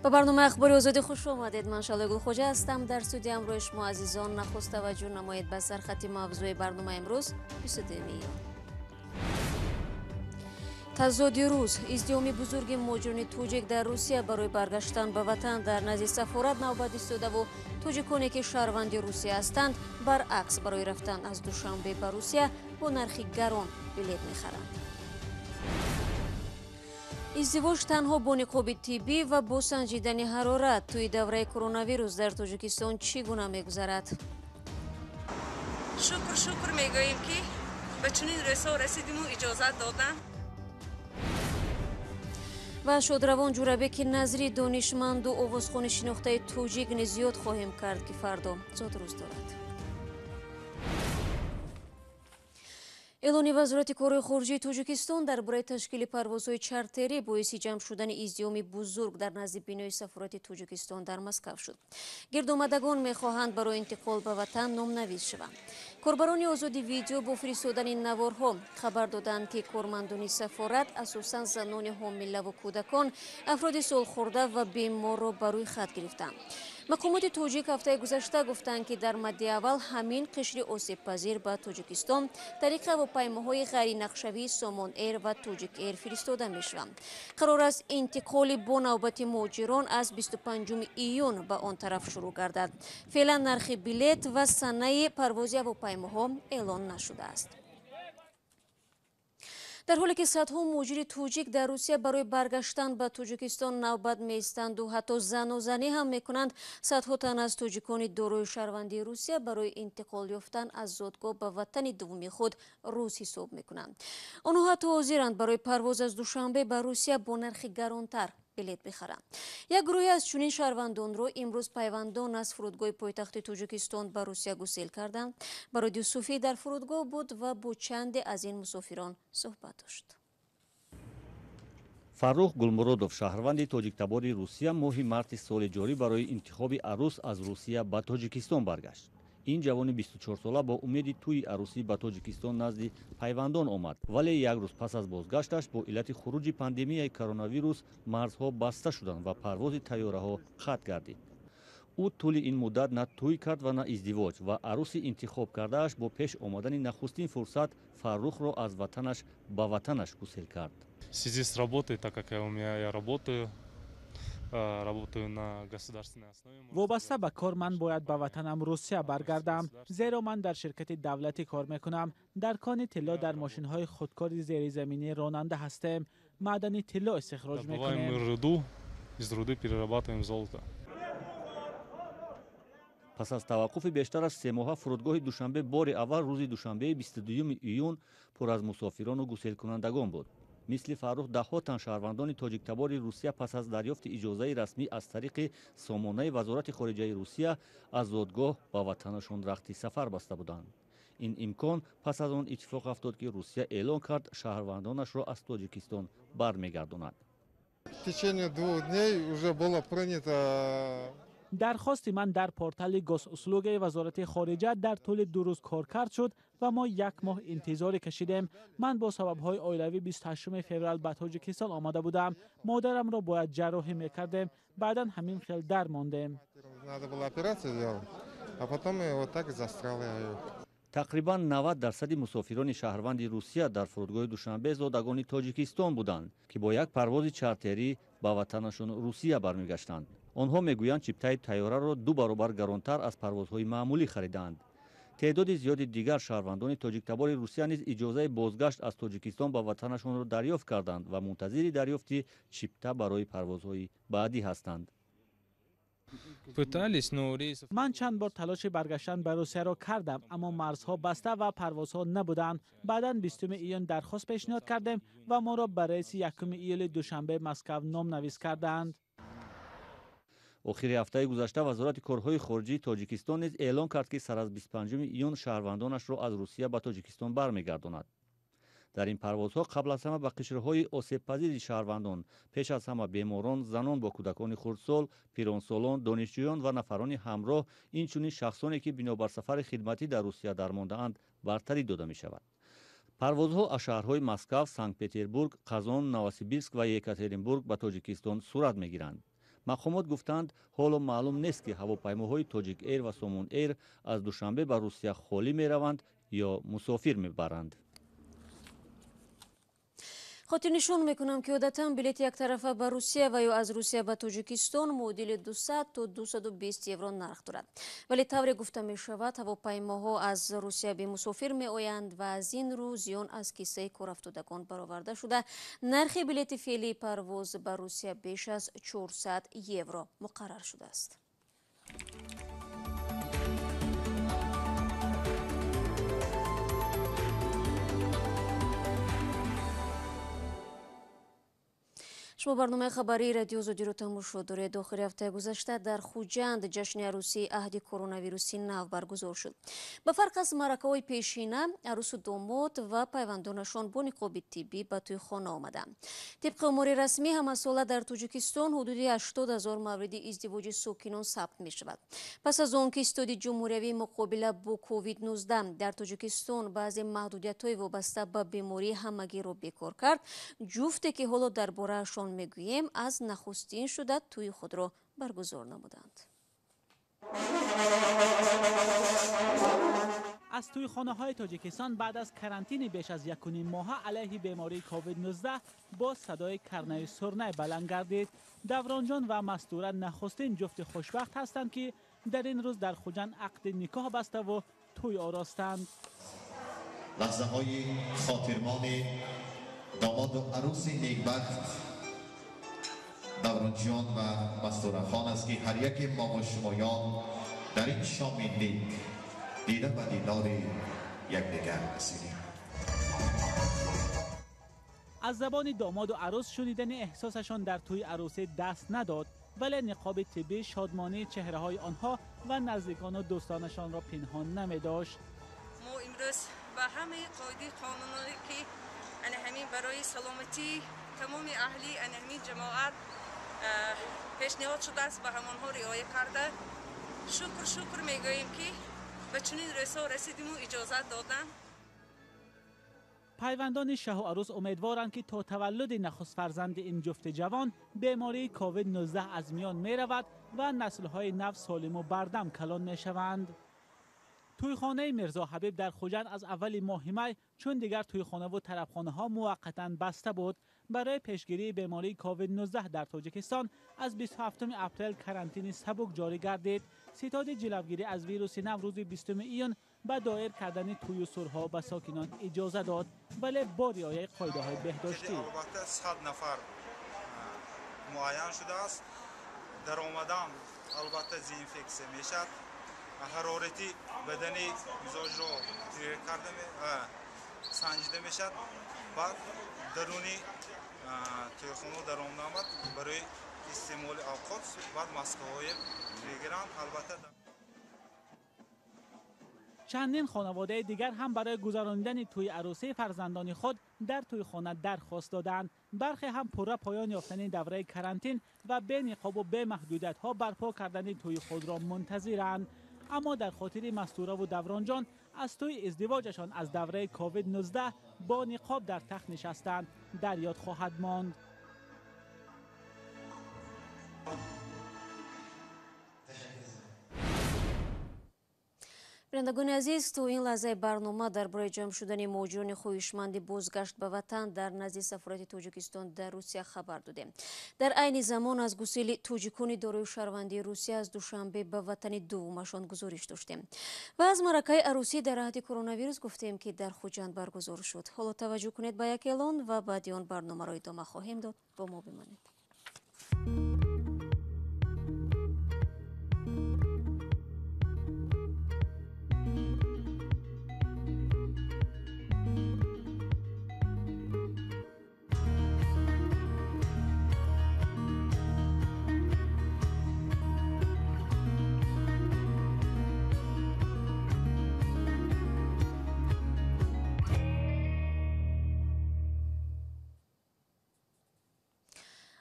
Ба барномаи Ахбори Озодӣ хуш омадед. Ман Шалои Гулхоҷа ҳастам. Дар студия ҳамроҳи шумо азизон. Нахуст таваҷҷӯҳ намоед ба сархати мавзӯи барномаи имрӯз, 22 июн. Тазоди рӯз. Издиҳоми бузурги муҳоҷирони тоҷик дар Русия барои баргаштан ба ватан дар назди сафорат навбат истодаву тоҷиконе ки шаҳрванди Русия ҳастанд, баръакс барои рафтан аз Душанбе ба Русия бо нархи гарон билет мехаранд. Издивоҷ танҳо бо ниқоби тиббӣ ва бо санҷидани ҳарорат. Тӯи давраи коронавирус дар Тоҷикистон чӣ гуна мегузарад? Шукр, шукр мегӯем, ки ба чунин рӯзҳо расидиму иҷозат доданд. Ва шодравон Ҷурабеки Назри, донишманду овозхони шинохтаи тоҷик, низ ёд хоҳем кард, ки фардо зодрӯз дорад. Эълони Вазорати корҳои хориҷии Тоҷикистон дар бораи ташкили парвозҳои чартерӣ боиси ҷамъ шудани издиҳоми бузург дар назди бинои сафорати Тоҷикистон дар Москав шуд. Гирдомадагон мехоҳанд барои интиқол ба ватан номнавис шаванд. Корбарони Озоди Видео бо фиристодани наворҳо хабар доданд, ки кормандони сафорат асосан занони ҳомилаву кӯдакон, афроди солхӯрда ва беморро ба рӯй хат гирифтанд. Мақомоти тоҷик ҳафтаи гузашта гуфтанд, ки дар мадди аввал ҳамин қишри осебпазир ба Тоҷикистон тариқи ҳавопаймоҳои ғайринақшавии Сомон Эйр ва Тоҷик Эйр фиристода мешаванд. Қарор аст, интиқоли бо навбати муҳоҷирон аз 25 июн ба он тараф шурӯъ гардад. Феълан нархи билет ва санаи парвози ҳавопаймоҳо эълон нашудааст. Дар ҳоле ки садҳо муҳоҷири тоҷик дар Русия барои баргаштан ба Тоҷикистон навбат меистанду ҳатто занозанӣ ҳам мекунанд, садҳо тан аз тоҷикони дорои шаҳрвандии Русия барои интиқол ёфтан аз зодгоҳ ба ватани дуввуми худ рӯз ҳисоб мекунанд. Онҳо ҳатто ҳозиранд барои парвоз аз Душанбе ба Русия бо нархи гаронтар билет бихаранд. Як гурӯҳе аз чунин шаҳрвандонро имрӯз пайвандон аз фурудгоҳи пойтахти Тоҷикистон ба Русия гусел карданд. Бароди Юсуфӣ дар фурудгоҳ буд ва бо чанде аз ин мусофирон суҳбат дошт. Фаррух Гулмуродов, шаҳрванди тоҷиктабори Русия, моҳи марти соли ҷорӣ барои интихоби арӯс аз Русия ба Тоҷикистон баргашт. Ин ҷавони 24сола бо умеди тӯи арӯсӣ ба Тоҷикистон назди пайвандон омад, вале як рӯз пас аз бозгашташ бо иллати хуруҷи пандемияи коронавирус марзҳо баста шуданд ва парвози тайёраҳо қатъ гардид. Ӯ тӯли ин муддат на тӯй кард ва на издивоҷ, ва арӯси интихоб кардааш бо пеш омадани нахустин фурсат Фаррухро аз ватанаш ба ватанаш гусел кард. В связи с работой, так как у меня я работаю, работаю на государственной основе. Вобаста ба кор ман бояд ба ватанам Русия баргардам, зеро ман дар ширкати давлатӣ кор мекунам. Дар кони тилло дар мошинҳои худкори зеризаминӣ ронанда ҳастем. Маъдани тилло истихроҷ Добываем мы мекунем. руду, из руды перерабатываем золото. Пас аз таваққуфи бештар аз 3 моҳа фурудгоҳи Душанбе бори аввал рӯзи душанбеи 22 июн пур аз мусофирону гуселкунандагон буд. Мисли Фаррух даҳҳо тан шаҳрвандони тоҷиктабори Русия пас аз дарёфти иҷозаи расмӣ аз тариқи сомонаи Вазорати хориҷаи Русия аз зодгоҳ ба ватанашон рахти сафар баста буданд. Ин имкон пас аз он иттифоқ афтод, ки Русия эълон кард, шаҳрвандонашро аз Тоҷикистон бармегардонад. В течение 2 дней уже было принято. Дархости ман дар портали Госуслуги Вазорати хориҷа дар тӯли 2 рӯз коркард шуд ва мо як моҳ интизорӣ кашидем. Ман бо сабабҳои оилавӣ 28 феврал ба Тоҷикистон омада будам. Модарамро бояд ҷарроҳӣ мекардем. Баъдан ҳамин хел дармондем. Надо было операцию делать, а потом я вот так и застрял я. Тақрибан 90 дарсади мусофирони шаҳрванди Русия дар фурудгоҳи Душанбе зодагони Тоҷикистон буданд, ки бо як парвози чартерӣ ба ватанашон Русия бармегаштанд. Онҳо мегӯянд, чиптаи тайёраро ду баробар гаронтар аз парвозҳои маъмулӣ харидаанд. Теъдоди зиёди дигар шаҳрвандони тоҷиктабори Русия низ иҷозаи бозгашт аз Тоҷикистон ба ватанашонро дарёфт карданд ва мунтазири дарёфти чипта барои парвозҳои баъдӣ ҳастанд. Пытались, но рейсов. Ман чанд бор талоши баргаштан ба Русияро кардам, аммо марзҳо баста ва парвозҳо набуданд. Баъдан 20 июн дархост пешниҳод кардем ва моро ба рейси 1 июли Душанбе Москав номнавис карданд. Охири ҳафтаи гузашта Вазорати корҳои хориҷии Тоҷикистон низ эълон кард, ки сар аз 25 июн шаҳрвандонашро аз Русия ба Тоҷикистон бармегардонад. Дар ин парвозҳо қабл аз ҳама ба қишрҳои осебпазири шаҳрвандон, пеш аз ҳама беморон, занон бо кӯдакони хурдсол, пиронсолон, донишҷӯён ва нафарони ҳамроҳ, инчунин шахсоне, ки бинобар сафари хидматӣ дар Русия дармондаанд, бартарӣ дода мешавад. Парвозҳо аз шаҳрҳои Москав, Санкт Петербург, Қазон, Новосибирск ва Екатеринбург ба Тоҷикистон сурат мегиранд. Мақомот гуфтанд, ҳоло маълум нест, ки ҳавопаймоҳои Тоҷик Эйр ва Сомон Эйр аз Душанбе ба Русия холӣ мераванд ё мусофир мебаранд. Хотирнишон мекунам, ки одатан билети яктарафа ба Русия ва ё аз Русия ба Тоҷикистон муодили 200 то 220 евро нарх дорад. Вале тавре гуфта мешавад, ҳавопаймоҳо аз Русия бемусофир меоянд ва аз ин рӯ зиён аз киссаи корафтодагон бароварда шуда, нархи билети феълии парвоз ба Русия беш аз 400 евро муқаррар шудааст. Шумо барномаи хабарии Радио Озодиро тамошо доред. Охири ҳафтаи гузашта дар Хуҷанд ҷашни арӯсии аҳди коронавируси нав баргузор шуд. Ба фарқ аз маъракаҳои пешина, арӯсу домод ва пайвандонашон бо ниқоби тиббӣ ба тӯйхона омаданд. Тибқи омори расмӣ, ҳамасола дар Тоҷикистон ҳудуди 80 ҳазор мавриди издивоҷи сокинон сабт мешавад. Пас аз он ки Истоди ҷумҳуриявии муқобила бо COVID-19 дар Тоҷикистон баъзе маҳдудиятҳои вобаста ба бемории ҳамагиро бекор кард, ҷуфте ки ҳоло дар бораашон мегӯем, аз нахустин шуда тӯи худро баргузор намуданд. Аз тӯйхонаҳои Тоҷикистон баъд аз карантини беш аз 1.5 моҳа алайҳи бемории COVID-19 бо садои карнаи сурнай баланд гардид. Давронҷон ва Мастура нахустин ҷуфти хушбахт ҳастанд, ки дар ин рӯз дар Хуҷанд ақди никоҳ баставу тӯй оростанд. Лаҳзаҳои хотирмони домоду арӯси некбахт Давронҷон ва Мастурахон аст, ки ҳар яке мо ва шумоён дар ин шоми нек дида ба дидори якдигар расидем. Аз забони домоду арӯс шунидани эҳсосашон дар тӯи арӯсӣ даст надод, вале ниқоби тиббӣ шодмонии чеҳраҳои онҳо ва наздикону дӯстонашонро пинҳон намедошт. Мо имрӯз ба ҳамаи қоидаи қонуноне, ки ана ҳамин барои саломатии тамоми аҳли ана ҳамин ҷамоат пешниҳод шудааст, ба ҳамонҳо риоя карда, шукр шукр мегӯем, ки ба чунин рӯзҳо расидиму иҷозат доданд. Пайвандони шаҳу арӯс умедворанд, ки то таваллуди нахуст фарзанди ин ҷуфти ҷавон бемории COVID-19 аз миён меравад ва наслҳои нав солиму бардам калон мешаванд. Тӯйхонаи Мирзо Ҳабиб дар Хуҷанд аз аввали моҳи май, чун дигар тӯйхонаву тарабхонаҳо муваққатан баста буд, барои пешгирии бемории COVID-19 дар Тоҷикистон аз 27 апрел карантини сабук ҷорӣ гардид. Ситоди ҷилавгирӣ аз вируси нав рӯзи 20 июн ба доир кардани тӯю сурҳо ба сокинон иҷоза дод, вале бо риояи қоидаҳои беҳдоштӣ. Албатта 100 нафар муайян шудааст. Даромадан албатта дезинфексия мешавад. Ҳарорати бадани мизоҷро тир карда санҷида мешавад. Баъд даруни тӯйхона даромад барои истеъмоли авқот баъд маскаҳое мегиранд. Албатта чандин хонаводаи дигар ҳам барои гузаронидани тӯи арӯсии фарзандони худ дар тӯйхона дархост доданд. Бархе ҳам пурра поён ёфтани давраи карантин ва бениқобу бемаҳдудиятҳо барпо кардани тӯи худро мунтазиранд. Аммо дар хотири Мастураву Давронҷон аз тӯи издивоҷашон аз давраи COVID-19 бо ниқоб дар тахт нишастанд дар ёд хоҳад монд. Бинандагони азиз, то ин лаҳзаи барнома дар бораи ҷамъ шудани муҳоҷирони хоҳишманди бозгашт ба ватан дар назди сафорати Тоҷикистон дар Русия хабар додем. Дар айни замон аз гусели тоҷикони дорои шаҳрвандии Русия аз Душанбе ба ватани дуввумашон гузориш доштем ва аз маъракаи арӯсӣ дар аҳди коронавирус гуфтем, ки дар Хуҷанд баргузор шуд. Ҳоло таваҷҷӯҳ кунед ба як эълон ва баъди он барномаро идома хоҳем дод. Бо мо бимонед.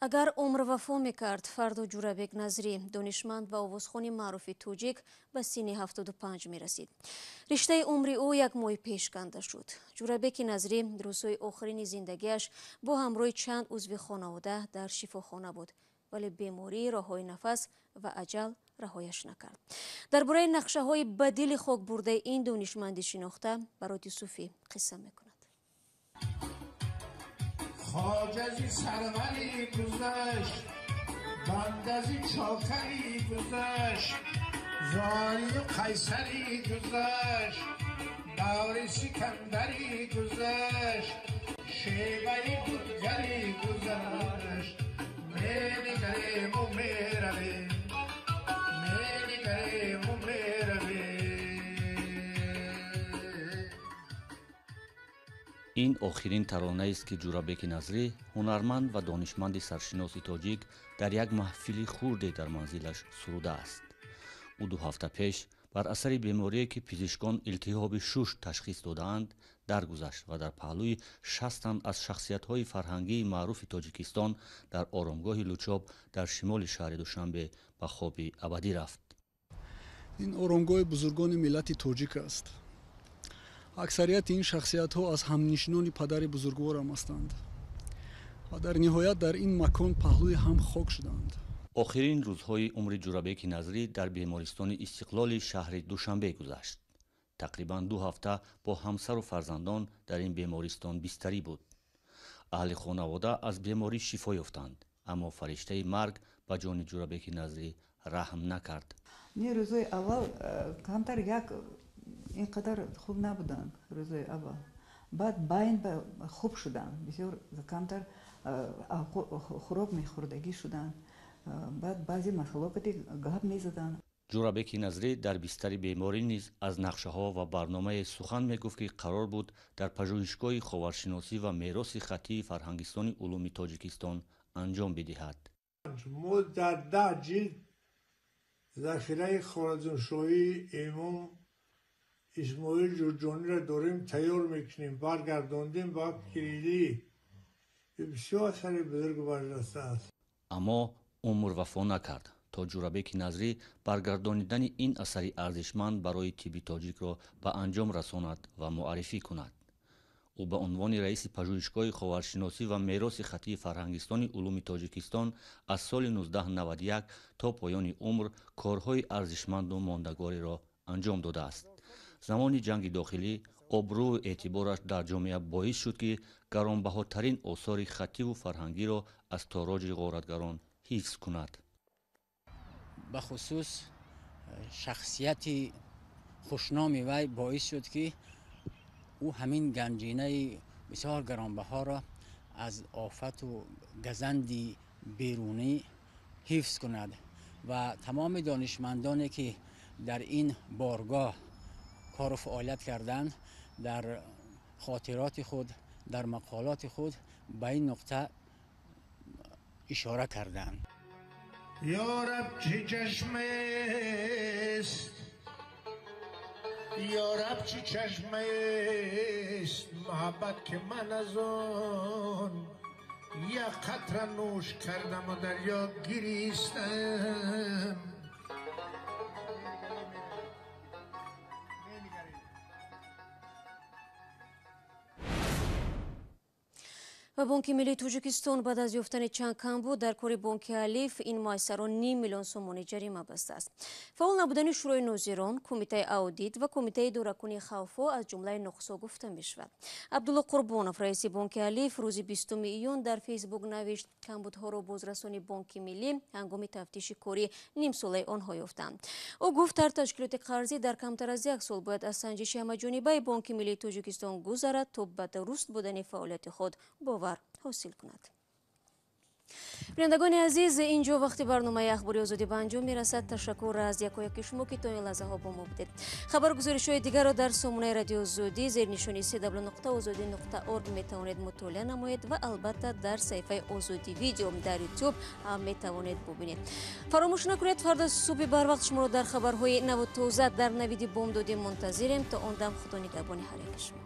Агар умр вафо мекард, Фардо Ҷурабек Назрӣ, донишманд ва овозхони маъруфи тоҷик, ба синни 75 мерасид. Риштаи умри ӯ як моҳи пеш канда шуд. Ҷурабеки Назрӣ рӯзҳои охирини зиндагиаш бо ҳамроҳи чанд узви хонавода дар шифохона буд. Вале бемории роҳҳои нафас ва аҷал раҳояш накард. Дар бораи нақшаҳои ба дили хок бурдаи ин донишманди шинохта Барот Юсуфӣ қисса мекунад. Хоҷази сарвари гузашт, бандази чокари гузашт, зорию қайсари гузашт, даври сикандари гузашт, шеваи дудгари гузашт. Менигарему меравем, менигарему меравем. Ин охирин таронаест, ки Ҷурабеки Назрӣ, ҳунарманд ва донишманди саршиноси тоҷик, дар як маҳфили хурде дар манзилаш сурудааст. Ӯ 2 ҳафта пеш бар асари беморие, ки пизишкон илтиҳоби шуш ташхис додаанд, даргузашт ва дар паҳлӯи 60 тан аз шахсиятҳои фарҳангии маъруфи Тоҷикистон дар оромгоҳи Лучоб дар шимоли шаҳри Душанбе ба хоби абадӣ рафт. Ин оромгоҳи бузургони миллати тоҷик аст. Аксарияти ин шахсиятҳо аз ҳамнишинони падари бузургворам ҳастанд ва дар ниҳоят дар ин макон паҳлӯи ҳам хок шуданд. Охирин рӯзҳои умри Ҷурабеки Назрӣ дар бемористони Истиқлоли шаҳри Душанбе гузашт. Тақрибан 2 ҳафта бо ҳамсару фарзандон дар ин бемористон бистарӣ буд. Аҳли хонавода аз беморӣ шифо ёфтанд, аммо фариштаи марг ба ҷони Ҷурабеки Назрӣ раҳм накард. Не, рӯзои аввал камтар як ин қадар хуб набуданд рӯзои аввал. Баъд байн хуб шуданд, бисёр камтар хӯрок мехӯрдагӣ шуданд, баъд баъзе масъалаҳо гап мезаданд. Ҷурабеки Назрӣ дар бистари беморӣ низ аз нақшаҳо ва барномае сухан мегуфт, ки қарор буд дар пажӯҳишгоҳи ховаршиносӣ ва мероси хаттии Фарҳангистони улуми Тоҷикистон анҷом бидиҳад. Мо дар 10 ҷилд захираи хоразмшоҳии имом Исмоил Ҷурҷониро дорем, тайёр мекунем, баргардондем ба кирилӣ. Бисёр асари бузург барҷаста аст. Аммо умр вафо накард, то Ҷурабеки Назрӣ баргардонидани ин асари арзишманд барои тибби тоҷикро ба анҷом расонад ва муаррифӣ кунад. Ӯ ба унвони раиси пажӯҳишгоҳи ховаршиносӣ ва мероси хаттии Фарҳангистони улуми Тоҷикистон аз соли 1991 то поёни умр корҳои арзишманду мондагориро анҷом додааст. Замони ҷанги дохилӣ обрӯву эътибораш дар ҷомеа боис шуд, ки гаронбаҳотарин осори хаттиву фарҳангиро аз тороҷи ғоратгарон ҳифз кунад. Бахусус шахсияти хушноми вай боис шуд, ки ӯ ҳамин ганҷинаи бисёр гаронбаҳоро аз офату газанди берунӣ ҳифз кунад ва тамоми донишмандоне, ки дар ин боргоҳ кору фаъолият карданд, дар хотироти худ, дар мақолоти худ ба ин нуқта ишора карданд. Ё раб, чӣ чашмест, ё раб, чӣ чашмест муҳаббат, ки ман аз он як қатра нӯш кардаму дарё гиристам. Ва Бонки миллии Тоҷикистон баъд аз ёфтани чанд камбуд дар кори бонки Алиф ин муассисаро ним миллион сомонӣ ҷарима бастааст. Фаъол набудани шӯрои нозирон, кумитаи аудит ва кумитаи идоракунии хавфҳо аз ҷумлаи нуқсҳо гуфта мешавад. Абдулло Қурбонов, раиси бонки Алиф, рӯзи 20 июн дар Фейсбук навишт: камбудҳоро бозрасони Бонки Миллӣ ҳангоми тафтиши кори нимсолаи онҳо ёфтанд. Ӯ гуфт, ҳар ташкилоти қарзӣ дар камтар аз як сол бояд аз санҷиши ҳамаҷонибаи Бонки Миллии Тоҷикистон гузарад, то ба дуруст будани фаъолияти худ бовар ҳосил кунад. Бинандагони азиз, ин ҷо вақти барномаи Ахбори Озодӣ ба анҷом мерасад. Ташаккур аз якояки шумо, ки то ин лаҳзаҳо бо мо будед. Хабаргузоришҳои дигарро дар сомонаи Радиои Озодӣ зери нишони cw.ozodi.org метавонед мутолиа намоед ва албатта дар саҳифаи Озодӣ Видео дар Ютуб метавонед бубинед. Фаромӯш накунед, фарда субҳи барвақт шуморо дар хабарҳои наву тоза дар Навиди бомдодӣ мунтазирем. То он дам Худо нигаҳбони ҳар яки шумо.